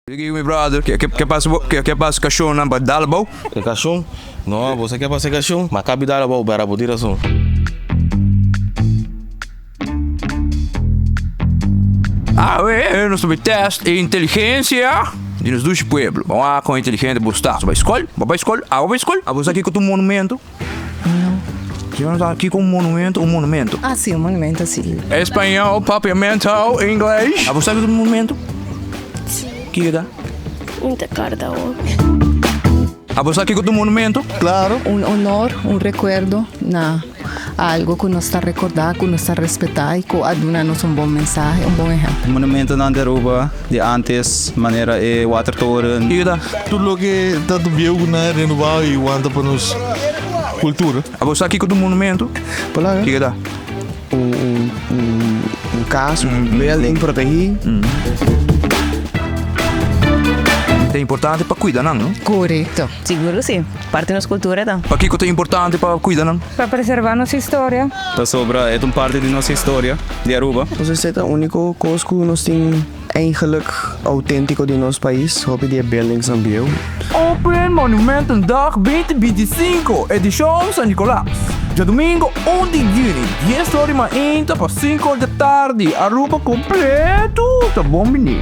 Digi mi brother, ke ke pasa bo, ke ke pasa kashonnan pa dal abou? E kashon? No, bo sa ke pasa e kashon? Ma kabi dal abou, bera bo tin rason. Awe nos ta bai test e inteligensia di nos dushi pueblo. Bo wak kon inteligente bo sta. Bo bai skol? Bo bai skol? Abo bai skol? Abo sa kiko ta un monumento? No. Si bo no sa kiko un monumento, un monumento. Ah si, un monumento si. Español, papiamento, ingles. Abo sa kiko ta un monumento? Si. Kiko ta? Mi ta corda awor. Abo sa kiko ta un monumento? Claro. Un honor, un recuerdo na algo cu nos ta recorda, cu nos ta respeta y cu a duna nos un bon mensahe, un bon ehempel. Monumentonan di Aruba di antes, manera e watertoren. Kiko ta? Tur loke ta bieu cu nan a renova y wanta pa nos cultura. Abo sa kiko ta un monumento? Palabra. Kiko ta? Un, un, un, un cas, un building protegí. Ta importante pa cuida nan, no? Correcto. Sigur cu si. Parti nos cultura ta. Pakico ta importante pa cuida nan? Pa preserva nos historia. Pasobra e ta un parti di nos historia di Aruba. Nos esei ta unico cos cu nos tin eigenlijk autentico di nos pais, hopi di e buildingsnan bieu. Open Monumentendag 2025, edishon San Nicolas. Djadumingo un di juni, dies or di mainta pa sinku or di tardi, Aruba kompleto ta bon bini.